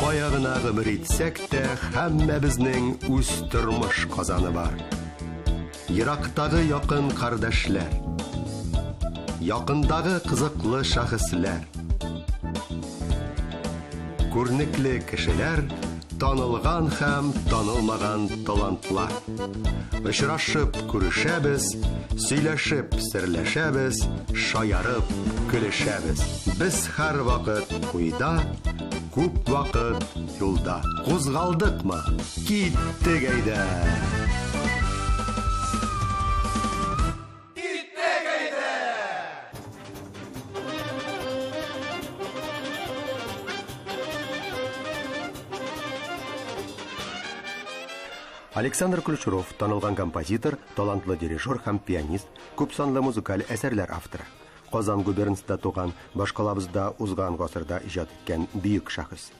Кая гына гомер итсәк тә, һәммәбезнең үз тормыш казаны бар. Ерактагы якын кардәшләр, якындагы кызыклы шәхесләр, күренекле кешеләр, танылган һәм танылмаган талантлар. Очрашып күрешәбез, сөйләшеп серләшәбез, шаярып көлешәбез. Без һәрвакыт уйда, күп вакыт юлда. Кузгалдыкмы? Киттек әйдә! Александр Ключеров танылган композитор, талантлы дирижер һәм пианист, күпсанлы музыкаль әсәрләр авторы. Казан губернасында туган, башкалабызда узган гасырда иҗат иткән бөек шәхес.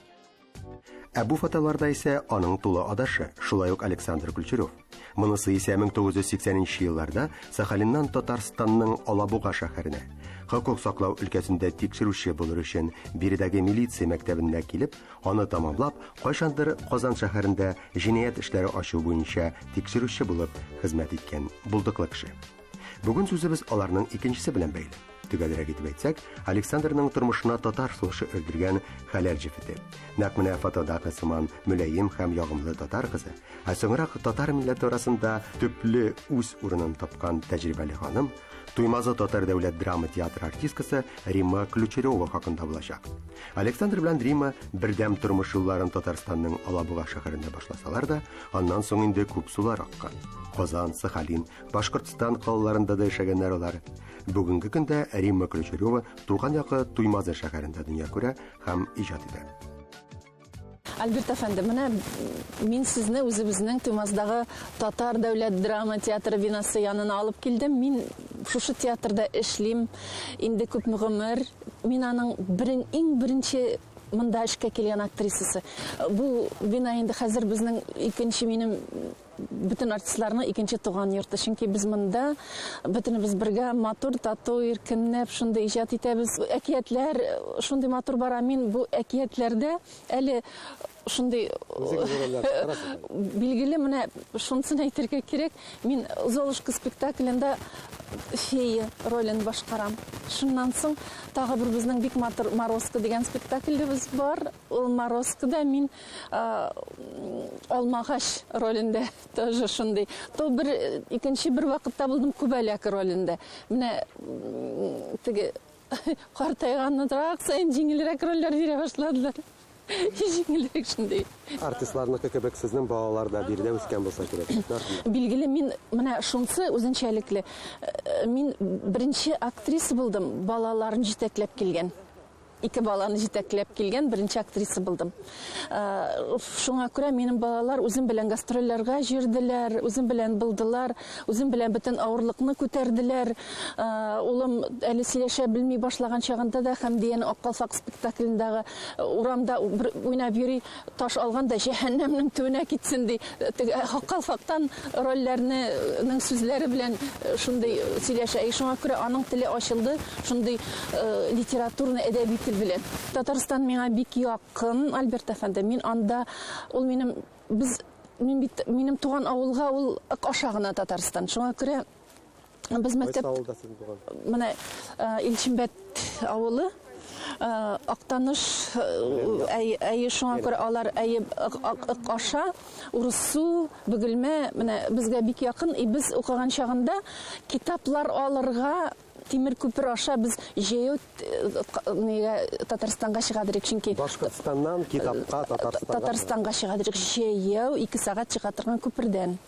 Ә бу фотоларда исә аның тулы адашы, шулай ук Александр Ключерев. Монысы исә 1980 нче елларда Сахалиннан Татарстанның Алабуга шәһәренә, хокук саклау өлкәсендә тикшерүче булыр өчен биредәге милиция мәктәбенә килеп, аны тәмамлап, кайчандыр Казан шәһәрендә җинаять эшләре ачу буенча тикшерүче булып хезмәт иткән булдыклы кеше. Бүген сүзебез аларның икенчесе белән бәйле. Төгәлрәк итеп әйтсәк, Александрның тормышына татар сулышы өрдергән хәләл җефете. Нәкъ менә фотодагы сыман мөлаем һәм ягымлы татар кызы, ә соңрак татар милләте арасында төпле үз урынын тапкан тәҗрибәле ханым, Туймазы татар дәүләт драма театры артисткасы Римма Ключерева хакында булачак. Александр белән Римма бердәм тормыш юлларын Татарстанның Алабуга шәһәрендә башласалар да, аннан соң инде күп сулар аккан. Казан, Сахалин, Башкортстан калаларында да яшәгәннәр алар. Бүгенге көндә Римма Ключерева туган якы Туймазы шәһәрендә дөнья күрә һәм иҗат итә. Альберт әфәнде, менә мин сезне үзебезнең Туймаздагы Татар дәүләт драма театры бинасы янына алып килдем. Мин шушы театрда эшлим инде күпме гомер. Мин аның берен, иң беренче монда эшкә килгән актрисасы. Бу бина инде хәзер безнең икенче минем бөтен артистларның икенче туган йорты. Чөнки без монда бөтенебез бергә матур, тату, иркенләп шундый иҗат итәбез. Әкиятләр шундый матур бара. Мин бу әкиятләрдә әле шундый билгеле менә шунысын әйтергә кирәк, мин Золушка спектаклендә фея ролен башкарам. Шуннан соң тагы бер безнең бик матур Морозко дигән спектаклебез бар. Ул Морозкода мин Алмагач ролендә тоже шундый. То бер икенче бер вакытта булдым Күбәләк ролендә. Менә теге картайганрак саен җиңелрәк рольләр бирә башладылар. Җиңелрәк шундый. Артистларныкы кебек сезнең балалар да биредә үскән булса кирәк. Билгеле, мин менә шунсы үзенчәлекле. Мин беренче актриса булдым, балаларын җитәкләп килгән. Ике баланы җитәкләп килгән беренче актриса булдым. Шуңа күрә минем балалар үзем белән гастрольләргә җөрделәр, үзем белән булдылар, үзем белән бөтен авырлыкны күтәрделәр. Улым әле сөйләшә белми башлаган чагында да Хәмдиянең Ак калфак спектаклендагы урамда бер уйнап йөри, таш алган да җәһәннәмнең төбенә китсен ди. Теге Ак калфактан рольләрнең сүзләре белән шундый сөйләшә. И шуңа күрә аның теле ачылды шундый литературный әдәби тел белән. Татарстан миңа бик якын, Альберт әфәнде. Мин анда, ул минем, без, мин бит, минем туган авылга ул Ык аша гына Татарстан. Шуңа күрә без мәктәп... Кайсы авылда син туган? Менә Илчембәт авылы. Актаныш, әйе, шуңа күрә алар, әйе, Ык аша, Урыссу, Бөгелмә, менә безгә бик якын. И без укыган чагында китаплар алырга тимер күпер аша без җәяү нигә Татарстанга чыга дирек, чөнки Башкортстаннан китапка Татарстанга. Татарстанга чыга дирек, җәяү 2 сәгать чыга торган күпердән.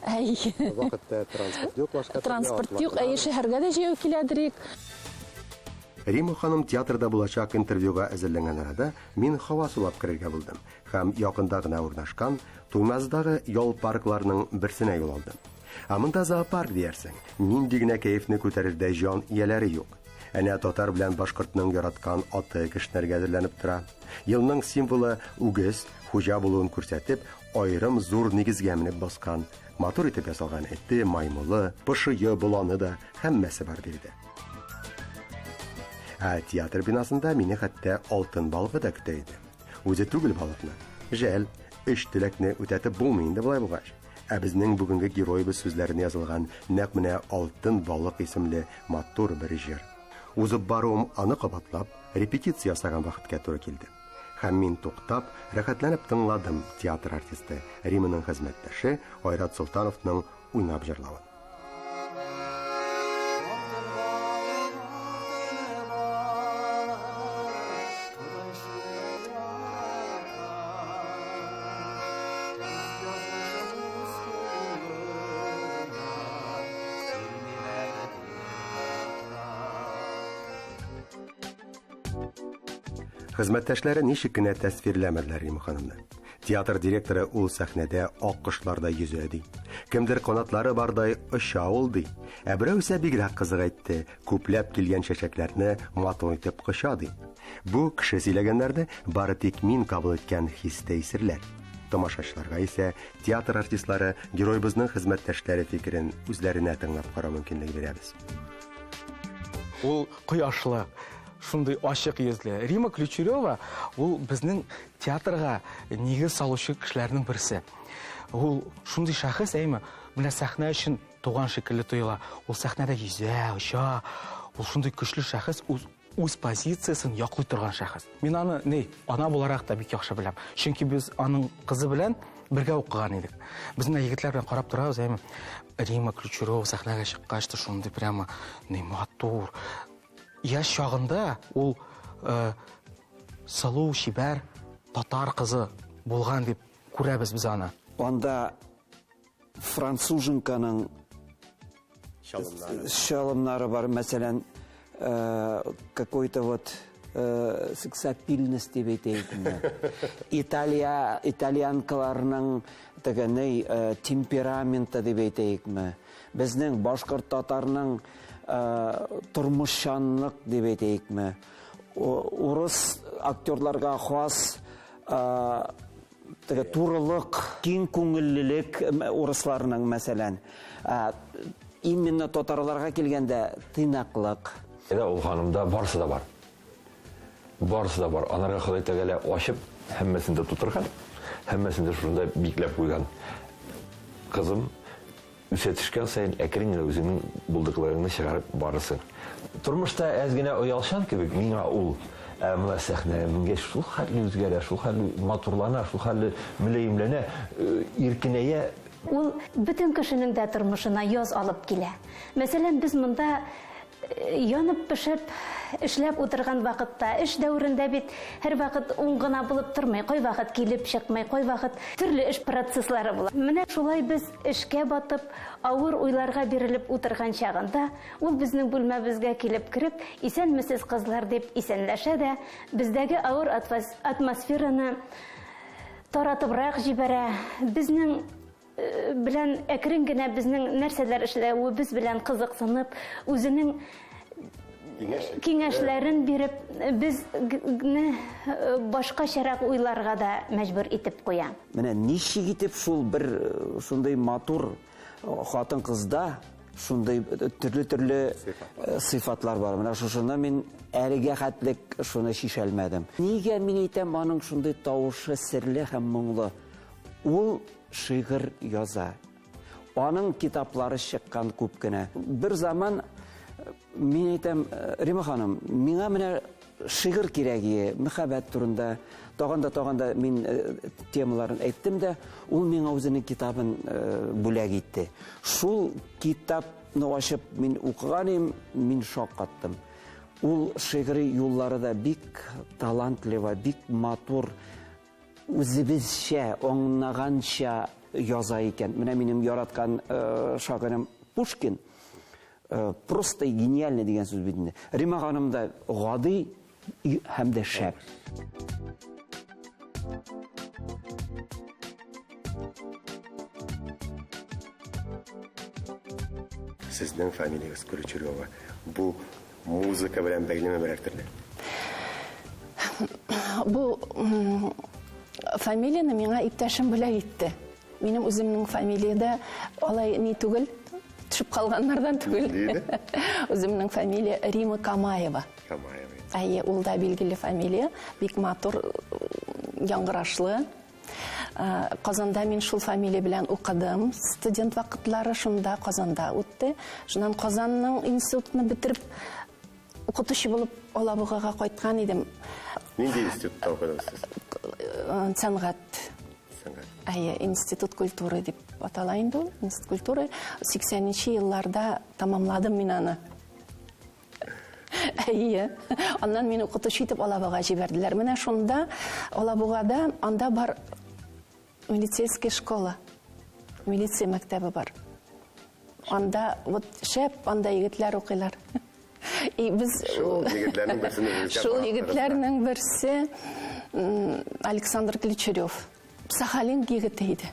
Әй. Вакытта транспорт юк, башка Транспорт юк, әйе, шәһәргә дә җәяү килә дирек. Рима ханым театрда булачак интервьюга әзерләнгән арада мин һава сулап керергә булдым һәм якында гына урнашкан Туймаздагы ял паркларының берсенә юл алдым. Ә монда зоопарк диярсең, нинди генә кәефне күтәрердәй җан ияләре юк. Әнә татар белән башкортның яраткан аты кешнәргә әзерләнеп тора. Елның символы үгез, хуҗа булуын күрсәтеп, аерым зур нигезгә менеп баскан. Матур итеп ясалган эте, маймылы, пошые, боланы да, һәммәсе бар биредә. Ә театр бинасында мине хәтта алтын балыгы да көтә иде. Үзе түгел балыкны. Жәл, өч теләкне үтәтеп булмый инде болай булгач. Ә безнең бүгенге героебыз сүзләренә язылган нәкъ менә Алтын балык исемле матур бер җыр. Узып баруым аны кабатлап, репетиция ясаган вакытка туры килде. Һәм мин туктап, рәхәтләнеп тыңладым театр артисты, Риманың хезмәттәше Айрат Солтановның уйнап җырлавын. Хезмәттәшләре ничек кенә тәсвирләмәделәр Рима ханымны. Театр директоры ул сәхнәдә ак кошлардай йөзә ди. Кемдер канатлары бардай оча ул ди. Ә берәү исә бигрәк кызык әйтте, күпләп килгән чәчәкләрне матур итеп коча ди. Бу кеше сөйләгәннәрне бары тик мин кабул иткән хис-тәэсирләр. Тамашачыларга исә театр артистлары героебызның хезмәттәшләре фикерен үзләренә тыңлап карау мөмкинлеге бирәбез. Ул кояшлы, шундый ачык йөзле. Рима Ключерева ул безнең театрга нигез салучы кешеләрнең берсе. Ул шундый шәхес, әйме, менә сәхнә өчен туган шикелле тоела. Ул сәхнәдә йөзә, оча. Ул шундый көчле шәхес, үз, үз позициясен яклый торган шәхес. Мин аны, ни, ана буларак та бик яхшы беләм. Чөнки без аның кызы белән бергә укыган идек. Без менә егетләр белән карап торабыз, әйме, Рима Ключерева сәхнәгә чыккач та шундый прямо, ни, матур. Яшь чагында ул э, сылу, чибәр татар кызы булган дип күрәбез без аны. Анда француженканың чалымнары бар, мәсәлән, э, какой-то вот э, сексапильность дип әйтәйекме. Италия, итальянкаларның теге ни, э, темпераменты дип әйтәйекме. Безнең башкорт татарның тормышчанлык дип әйтәйекме. Урыс актерларга хас теге турылык, киң күңеллелек урысларның, мәсәлән. Именно татарларга килгәндә тыйнаклык. Әнә ул ханымда барысы да бар. Барысы да бар. Анарга Ходай Тәгалә ачып, һәммәсен дә тутырган, һәммәсен дә шунда бикләп куйган. Кызым, үсә төшкән саен әкрен генә үзеңнең булдыкларыңны чыгарып барырсың. Тормышта әз генә оялчан кебек миңа ул. Ә менә сәхнәгә менгәч шул хәтле үзгәрә, шул хәтле матурлана, шул хәтле мөлаемләнә, иркенәя. Ул бөтен кешенең дә тормышына яз алып килә. Мәсәлән, без монда янып-пешеп эшләп утырган вакытта, эш дәверендә бит һәрвакыт уң гына булып тормый, кайвакыт килеп чыкмый, кайвакыт төрле эш процесслары була. Менә шулай без эшкә батып, авыр уйларга бирелеп утырган чагында, ул безнең бүлмәбезгә килеп кереп, Исәнмесез, кызлар, дип исәнләшә дә, бездәге авыр атмосфераны таратыбрак җибәрә, безнең белән әкрен генә безнең нәрсәләр эшләвебез белән кызыксынып, үзенең киңәшләрен биреп, безне башкачарак уйларга да мәҗбүр итеп куя. Менә ничек итеп шул бер шундый матур хатын-кызда шундый төрле-төрле сыйфатлар бар. Менә шушыны мин әлегә хәтлек шуны чишәлмәдем. Нигә мин әйтәм, аның шундый тавышы серле һәм моңлы. Ул шигырь яза. Аның китаплары чыккан күп кенә. Бер заман мин әйтәм, Рима ханым, миңа менә шигырь кирәк, мәхәббәт турында, тагын да тагын да мин темаларын әйттем дә, ул миңа үзенең китабын бүләк итте. Шул китапны ачып мин укыган идем, мин шаккаттым. Ул шигъри юллары да бик талантливо, бик матур, үзебезчә, аңлаганча яза икән. Менә минем яраткан шагыйрем Пушкин, просто гениальный дигән сүз бит инде. Рима ханым да гади һәм дә шәп. Сезнең фамилиягез Ключерева. Бу музыка белән бәйлеме берәр төрле? Бу фамилияне миңа иптәшем бүләк итте. Минем үземнең фамилиядә алай ни түгел, төшеп калганнардан түгел. Үземнең фамилия Рима Камаева. Камаева. Әйе, ул да билгеле фамилия, бик матур. яңгырашлы. Казанда мин шул фамилия белән укыдым. Студент вакытлары шунда Казанда үтте. Шуннан Казанның институтны бетереп укытучы булып Алабугага кайткан идем. Нинди институтта укыдыгыз сез? Сәнгать. Сәнгать. Әйе, институт культуры дип атала инде ул, институт культуры. 80 елларда тамамладым мин аны. Әйе. Аннан мине укытучы итеп Алабуга җибәрделәр. Менә шунда Алабугада анда бар милицейская школа. Милиция мәктәбе бар. Анда вот шәп, анда егетләр укыйлар. И без шул егетләрнең берсен үзегезгә Шул егетләрнең берсе Александр Ключерев. Сахалин егете иде.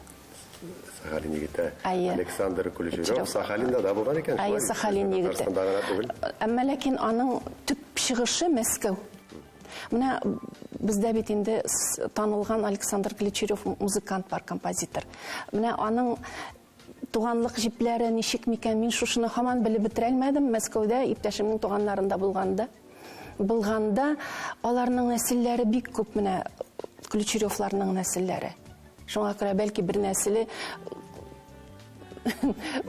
Сахалин егете. Әйе. Александр Ключерев Сахалинда да булган икән. Әйе, Сахалин егете. Татарстанда гына түгел. Әмма ләкин аның төп чыгышы Мәскәү. Менә бездә бит инде танылган Александр Ключерев музыкант бар, композитор. Менә аның туганлык җипләре ничек микән, мин шушыны һаман белеп бетерә алмадым. Мәскәүдә иптәшемнең туганнарында булганда, булганда аларның нәселләре бик күп, менә Ключеревларның нәселләре. Шуңа күрә бәлки бер нәселе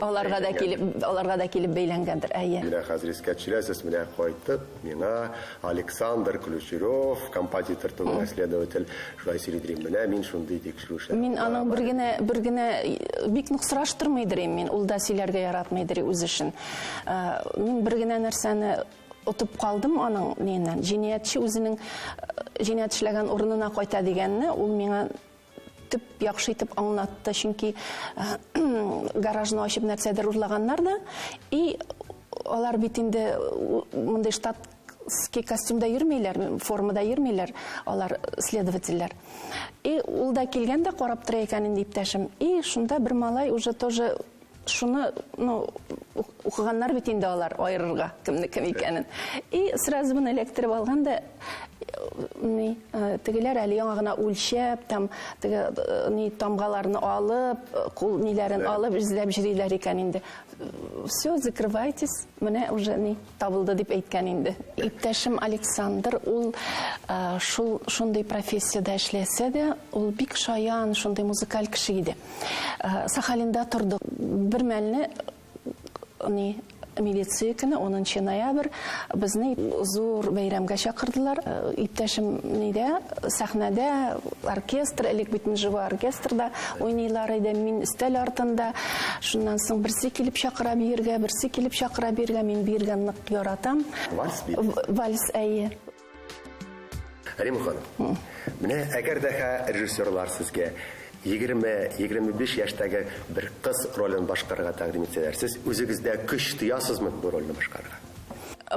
аларга да килеп, аларга да килеп бәйләнгәндер. Әйе. Менә хәзер искә төшерәсез, менә кайтып, миңа Александр Ключерев, композитор түгел, следователь, шулай сөйлидер. Менә мин шундый тикшерү эшләре. Мин аның бер генә, бер генә бик нык сораштырмыйдыр мин, ул да сөйләргә яратмыйдыр үз эшен. Мин бер генә нәрсәне отып калдым аның ниннән. Җинаятьче үзенең җинаять эшләгән урынына кайта дигәнне ул миңа төп яхшы итеп аңлатты, чөнки гаражны ачып нәрсәдер урлаганнар да, и алар бит инде мондый штатский костюмда йөрмиләр, формада йөрмиләр, алар следовательләр. И ул да килгән дә карап тора икән инде иптәшем. И шунда бер малай уже тоже шуны, ну, укыганнар бит инде алар айырырга кемне кем икәнен. И сразу моны эләктереп алган да, ни, тегеләр әле яңа гына үлчәп, там теге ни тамгаларны алып, кул ниләрен алып эзләп йөриләр икән инде. Все, закрывайтесь, менә уже ни табылды дип әйткән инде. Иптәшем Александр, ул шул шундый профессиядә эшләсә дә, ул бик шаян, шундый музыкаль кеше иде. Сахалинда торды. Бер мәлне ни милиция көне, 10 ноябрь, безне зур бәйрәмгә чакырдылар. Иптәшем нидә, сәхнәдә оркестр, элек бит живой оркестрда уйныйлар иде, мин өстәл артында. Шуннан соң берсе килеп чакыра биергә, берсе килеп чакыра биергә, мин биергә нык яратам. Вальс бит? Вальс, әйе. Рима ханым, менә әгәр дә режиссерлар сезгә 20-25 яшьтәге бер кыз ролен башкарырга тәкъдим итсәләр, сез үзегездә көч тоясызмы бу рольне башкарырга?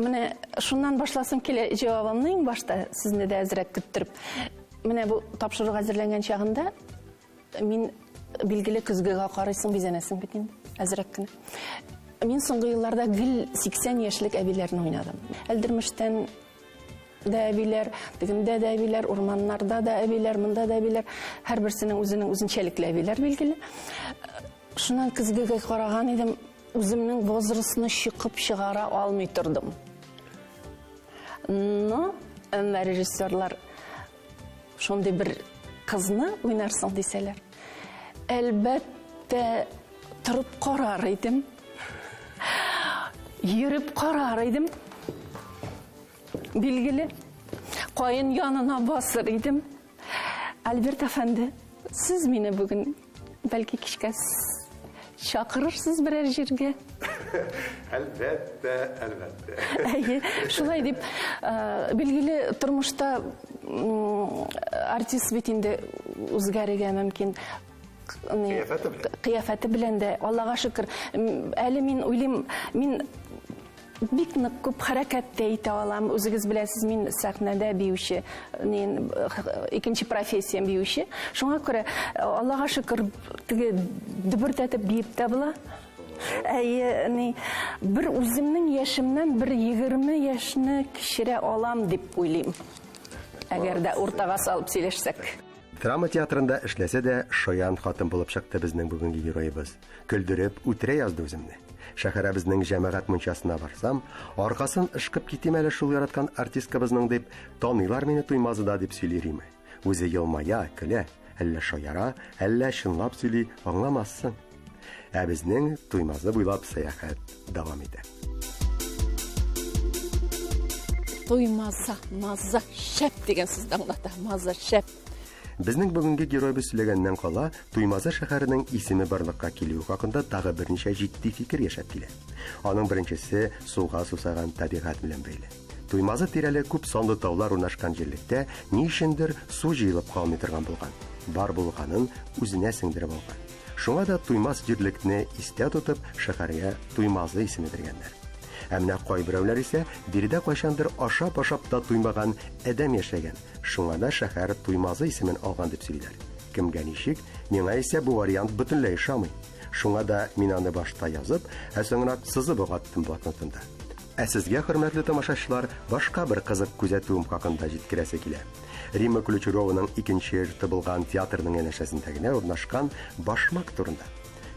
Менә шуннан башласым килә җавабымны иң башта, сезне дә әзрәк көттереп. Менә бу тапшыруга әзерләнгән чагында мин билгеле көзгегә карыйсың, бизәнәсең бит инде, әзрәк кенә. Мин соңгы елларда гел 80 яшьлек әбиләрне уйнадым. Әлдермештән дә әбиләр, тегендә дә әбиләр, урманнарда да әбиләр, монда да әбиләр. Һәрберсенең үзенең үзенчәлекле әбиләр билгеле. Шуннан көзгегә караган идем, үземнең возрастны чыгып чыгара алмый тордым. Но әмма режиссерлар шундый бер кызны уйнарсың дисәләр, әлбәттә, торып карар идем. Йөреп карар идем. Билгеле, каен янына басыр идем. Альберт әфәнде, сез мине бүген бәлки кичкә чакырырсыз берәр җиргә? Әлбәттә, әлбәттә. Әйе, шулай дип, билгеле, тормышта артист бит инде үзгәрергә мөмкин. Кыяфәте белән. Кыяфәте белән дә, Аллага шөкер. Әле мин уйлыйм, мин бик нык күп хәрәкәт тә итә алам. Үзегез беләсез, мин сәхнәдә биюче, мин икенче профессиям биюче. Шуңа күрә, Аллага шөкер, теге дөбердәтеп биеп тә була. Әйе, ни, бер үземнең яшемнән бер 20 яшьне кечерә алам дип уйлыйм. Әгәр дә уртага салып сөйләшсәк. Драма театрында эшләсә дә, шаян хатын булып чыкты безнең бүгенге героебыз. Көлдереп үтерә язды үземне. Шәһәребезнең җәмәгать мунчасына барсам, аркасын ышкып китим әле шул яраткан артисткабызның дип, таныйлар мине Туймазыда дип сөйли Рима. Үзе елмая, көлә, әллә шаяра, әллә чынлап сөйли, аңламассың. Ә безнең Туймазы буйлап сәяхәт дәвам итә. Туймаза, маза, шәп дигән сүзне аңлата. Маза, шәп. Безнең бүгенге геройбыз сөйләгәннән кала, Туймазы шәһәренең исеме барлыкка килүе хакында тагы берничә җитди фикер яшәп килә. Аның беренчесе суга сусаган табигать белән бәйле. Туймазы тирәле күп санлы таулар урнашкан җирлектә ни өчендер су җыелып калмый торган булган. Бар булганын үзенә сеңдереп алган. Шуңа да Туймаз җирлекне истә тотып, шәһәргә Туймазы исеме биргәннәр. Ә менә кайберәүләр исә биредә кайчандыр ашап-ашап та туймаган адәм яшәгән, шуңа да шәһәр Туймазы исемен алган дип сөйлиләр. Кемгә ничек, миңа исә бу вариант бөтенләй ошамый. Шуңа да мин аны башта язып, ә соңрак сызып ук аттым блокнотымда. Ә сезгә, хөрмәтле тамашачылар, башка бер кызык күзәтүем хакында җиткерәсе килә. Римма Ключерованың икенче йорты булган театрның янәшәсендә генә урнашкан башмак турында.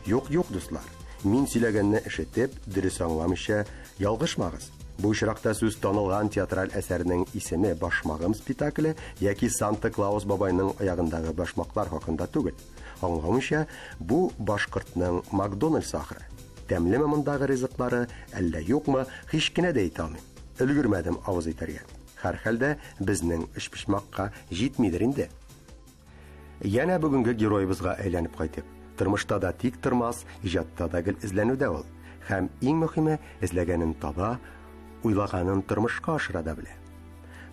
Юк, юк, дуслар, мин сөйләгәнне ишетеп, дөрес аңламыйча ялгышмагыз. Бу очракта сүз танылган театраль әсәрнең исеме Башмагым спектакле яки Санта Клаус бабайның аягындагы башмаклар хакында түгел. Аңлавымча, бу башкортның Макдональдс ахыры. Тәмлеме мондагы ризыклары, әллә юкмы, һич кенә дә әйтә алмыйм. Өлгермәдем авыз итәргә. Һәрхәлдә, безнең өчпочмакка җитмидер инде. Янә бүгенге героебызга әйләнеп кайтыйк. Тормышта да тик тормас, иҗатта да гел эзләнүдә ул. Һәм иң мөһиме, эзләгәнен таба, уйлаганын тормышка ашыра да белә.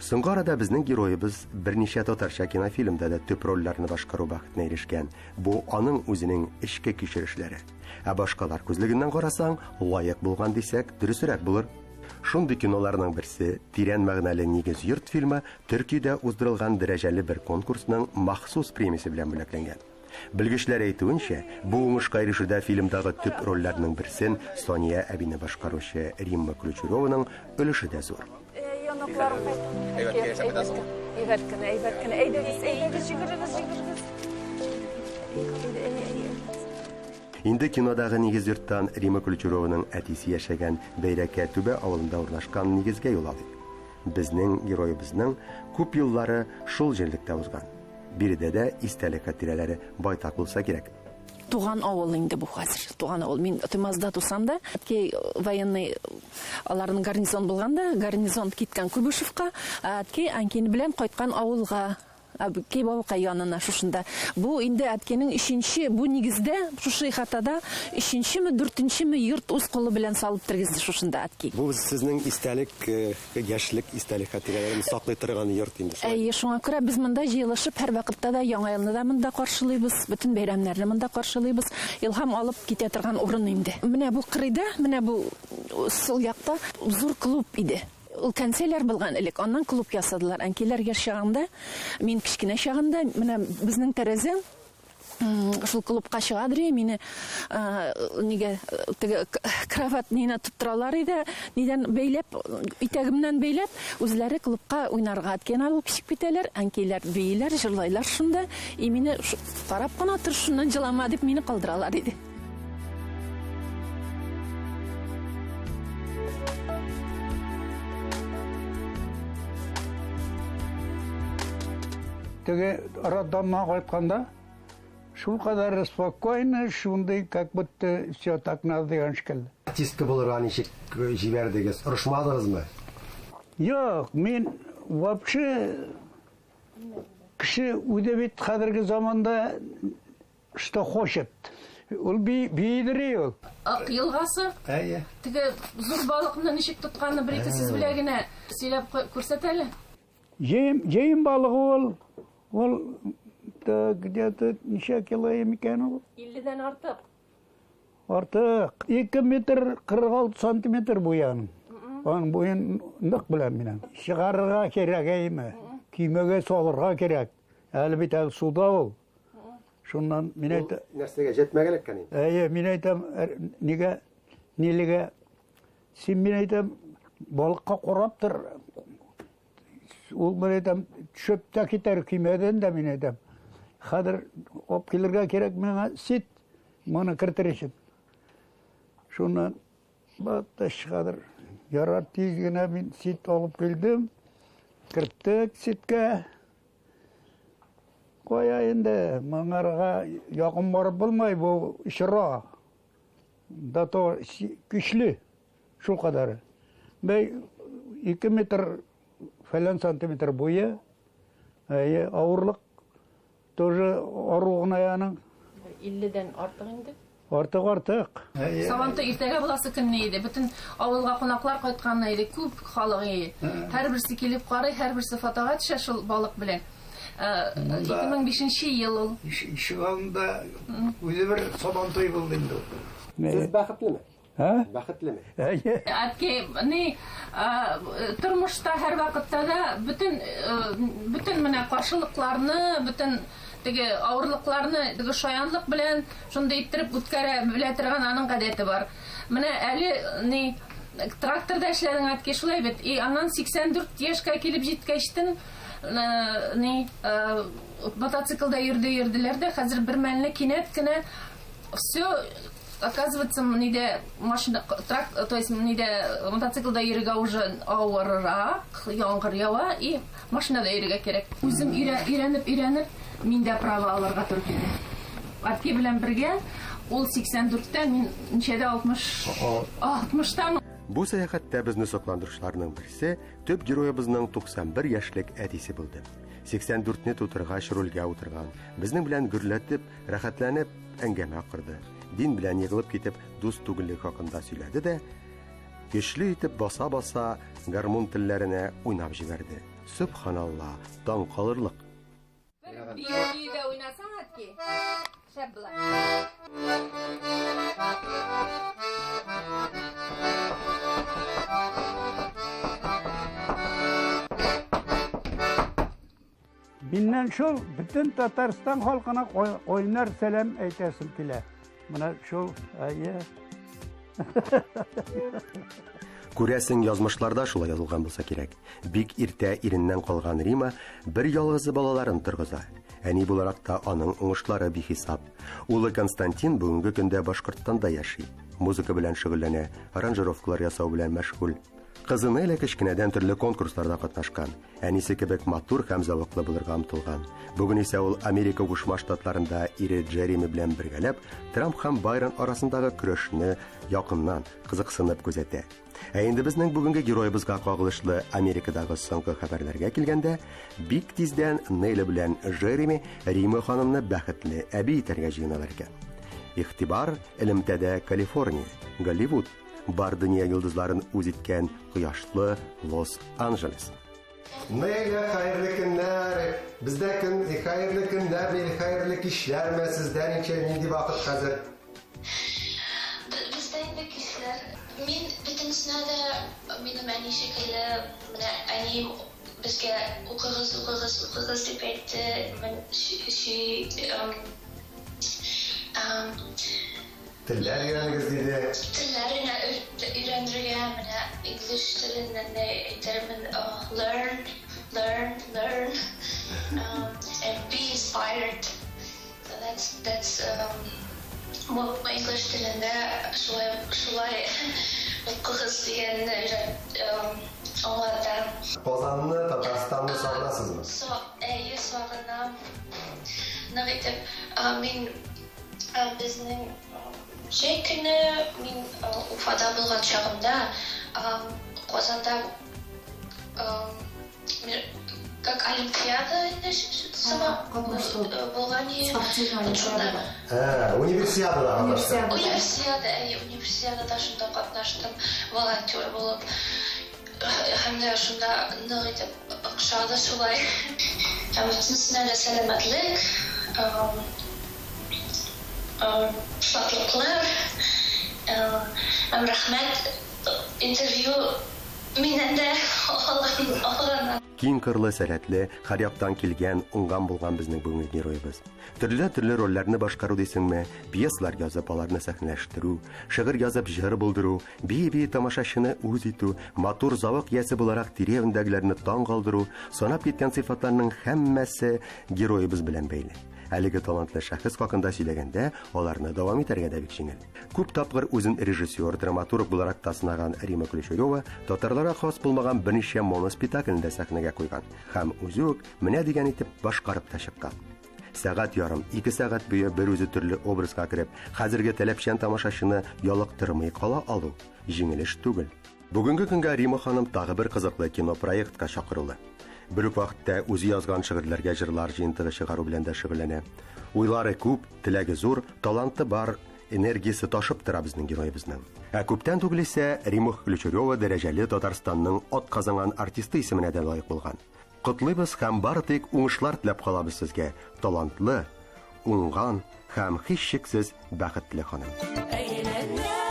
Соңгы арада безнең героебыз берничә татарча кинофильмда да төп рольләрне башкару бәхетенә ирешкән. Бу аның үзенең эчке кичерешләре. Ә башкалар күзлегеннән карасаң, лаек булган дисәк, дөресрәк булыр. Шундый киноларның берсе Тирән мәгънәле нигез йорт фильмы Төркиядә уздырылган дәрәҗәле бер конкурсның махсус премиясе белән бүләкләнгән. Белгечләр әйтүенчә, бу уңышка ирешүдә фильмдагы төп рольләрнең берсен Сания әбине башкаручы Римма Ключерованың өлеше дә зур. Әйбәт кенә, әйбәт кенә. Әйдәгез, әйдәгез, йөгерегез, йөгерегез. Инде кинодагы нигез йорттан Римма Ключерованың әтисе яшәгән Бәйрәкә Түбә авылында урнашкан нигезгә юл алыйк. Безнең героебызның күп еллары шул җирлектә узган. Биредә дә истәлек хатирәләре байтак булса кирәк. Туган авыл инде бу хәзер. Туган авыл. Мин Туймазда тусам да, әткәй военный, аларның гарнизон булган да, гарнизон киткән Куйбышевка, ә әткәй әнкәй белән кайткан авылга. Әбкәй бабакай янына шушында. Бу инде әткәйнең өченче, бу нигездә, шушы ихатада өченчеме, дүртенчеме йорт үз кулы белән салып тергезде шушында әткәй. Бу сезнең истәлек, яшьлек истәлек хатирәләрен саклый торган йорт инде, шулай? Әйе, шуңа күрә без монда җыелышып һәрвакытта да Яңа елны да монда каршылыйбыз, бөтен бәйрәмнәрне монда каршылыйбыз. Илһам алып китә торган урын инде. Менә бу кырыйда, менә бу сул якта зур клуб иде. Ул кәнсәләр булган элек, аннан клуб ясадылар. Әнкәйләр яшь чагында, мин кечкенә чагында, менә безнең тәрәзә шул клубка чыгадыр иде, мине нигә теге кровать нигә тоттыралар иде, нидән бәйләп, итәгемнән бәйләп, үзләре клубка уйнарга әткәйне алып чыгып китәләр, әнкәйләр бииләр, җырлайлар шунда, и мине карап кына тор, шуннан җылама дип мине калдыралар иде. Теге роддомнан кайтканда шулкадәр спокойно, шундый, как будто все так надо дигән шикелле. Артистка булырга ничек җибәрдегез? Орышмадыгызмы? Юк, мин вообще кеше үзе бит хәзерге заманда что хочет. Ул биидери ул. Ак елгасы. Әйе. Теге зур балыкны ничек тотканны бер-ике сүз белән генә сөйләп күрсәт әле. Җыем, җыем балыгы ул. Ул где-то ничә кило микән ул? 50-дән артык. Артык. 2 метр 46 сантиметр буе аның. Аның буен нык беләм мин. Чыгарырга кирәк әйме. Көймәгә салырга кирәк. Әле бит әле суда ул. Шуннан мин әйтәм. Нәрсәгә җәтмәгә эләккән инде? Әйе, мин әйтәм, нигә, нилегә? Син мин әйтәм, балыкка карап тор. Ул мин әйтәм, төшеп тә китәр көймәдән дә мин әйтәм. Хәзер алып килергә кирәк миңа сит, моны кертер өчен. Шуннан батыш хәзер ярар тиз генә мин сит алып килдем. Керттек ситкә. Кая инде, моңарга якын барып булмай, бу очыра. Да то көчле, шул кадәр. Бәй, 2 метр фәлән сантиметр буе, әйе, авырлык тоже ару гына аның. 50-дән артык инде. Артык, артык. Сабантуй иртәгә буласы көнне иде. Бөтен авылга кунаклар кайткан иде, күп халык иде. Һәрберсе килеп карый, һәрберсе фотога төшә шул балык белән. 2005 ел ул. Ишегалдында үзе бер сабантуй булды инде ул. Сез бәхетлеме? Ә? Бәхетлеме? Әйе. Әткәй, ни, тормышта һәрвакытта да бөтен, бөтен менә каршылыкларны, бөтен теге авырлыкларны теге шаянлык белән шундый иттереп үткәрә белә торган аның гадәте бар. Менә әле ни тракторда эшләдең, әткәй, шулай бит. И аннан 84 яшькә килеп җиткәчтен, ни мотоциклда йөрде йөрделәр дә, хәзер бер мәлне кинәт кенә все оказывается, нидә машина, трак, то есть нидә мотоциклда йөрергә уже авыррак, яңгыр ява, и машинада йөрергә кирәк. Үзем өйрәнеп, өйрәнеп, мин дә права алырга туры килде. Әткәй белән бергә ул 84-тә, мин ничәдә 60 60-тан. Бу сәяхәттә безне сокландыручыларның берсе төп героебызның 91 яшьлек әтисе булды. 84-не тутыргач рульгә утырган, безнең белән гөрләтеп, рәхәтләнеп әңгәмә корды. Дин белән егылып китеп, дус түгеллеге хакында сөйләде дә, көчле итеп баса-баса гармун телләренә уйнап җибәрде. Сөбханалла, таң калырлык. Бер бию көйгә уйнасаң, әткәй, шәп була. Миннән шул бөтен Татарстан халкына кайнар сәлам әйтәсем килә. Менә шул, әйе. Күрәсең, язмышларда шулай язылган булса кирәк. Бик иртә иреннән калган Рима бер ялгызы балаларын торгыза. Әни буларак та аның уңышлары бихисап. Улы Константин бүгенге көндә Башкортстанда яши. Музыка белән шөгыльләнә, аранжировкалар ясау белән мәшгуль. Кызы Неля кечкенәдән төрле конкурсларда катнашкан. Әнисе кебек матур һәм зәвыклы булырга омтылган. Бүген исә ул Америка Кушма Штатларында ире Джереми белән бергәләп Трамп һәм Байрон арасындагы көрәшне якыннан кызыксынып күзәтә. Ә инде безнең бүгенге героебызга кагылышлы Америкадагы соңгы хәбәрләргә килгәндә, бик тиздән Неля белән Джереми Рима ханымны бәхетле әби итәргә җыеналар икән. Игътибар, элемтәдә Калифорния, Голливуд, бар дөнья йолдызларын үз иткән кояшлы Лос-Анджелес. Неля, хәерле көннәр! Бездә көн хәерле көннәр, хәерле кичләрме? Сездә ничә, нинди вакыт хәзер? Бездә инде кичләр. Мин бөтенесенә дә минем әни шикелле, менә әнием безгә укыгыз, укыгыз, укыгыз дип әйтте. Мен she Телләр өйрәнегез диде. Телләр өйрәнергә, менә инглиз теленнән дә әйтермен, learn, learn, learn, and be inspired. So that's бу инглиз телендә шулай шулай укыгыз дигәнне аңлата. Казанны, Татарстанны сагынасызмы? Со, әйе, сагынам. Нык итеп, мин безнең җәй көне мин Уфада булган чагымда Казанда как олимпиада инде сымак булган иде. Универсиадада катнаштың. Универсиада, әйе, универсиадада шунда катнаштым, волонтер булып. Һәм дә шунда нык итеп охшады шулай. Һәм бөтенесенә дә сәламәтлек, шатлыклар, һәм рәхмәт интервью миннән дә алган. Киң кырлы, сәләтле, һәр яктан килгән, уңган булган безнең бүгенге героебыз. Төрле-төрле рольләрне башкару дисеңме, пьесалар язып аларны сәхнәләштерү, шигырь язып җыр булдыру, бии-бии тамашачыны үз итү, матур завык иясе буларак тирә-юньдәгеләрне таң калдыру, санап киткән сыйфатларның һәммәсе героебыз белән бәйле. Әлеге талантлы шәхес хакында сөйләгәндә, аларны дәвам итәргә дә бик җиңел. Күп тапкыр үзен режиссер, драматург буларак та сынаган Рима Ключарева татарларга хас булмаган берничә моноспектакльне дә сәхнәгә куйган һәм үзе үк менә дигән итеп башкарып та чыккан. Сәгать ярым, ике сәгать буе бер үзе төрле образга кереп, хәзерге таләпчән тамашачыны ялыктырмый кала алу җиңел эш түгел. Бүгенге көнгә Рима ханым тагы бер кызыклы кинопроектка чакырулы. Бер үк вакытта үзе язган шигырьләргә җырлар җыентыгы чыгару белән дә шөгыльләнә. Уйлары күп, теләге зур, таланты бар, энергиясе ташып тора безнең героебызның. Ә күптән түгел исә Рима Ключарева дәрәҗәле Татарстанның атказанган артисты исеменә дә лаек булган. Котлыйбыз һәм бары тик уңышлар теләп калабыз сезгә, талантлы, уңган һәм һичшиксез бәхетле ханым.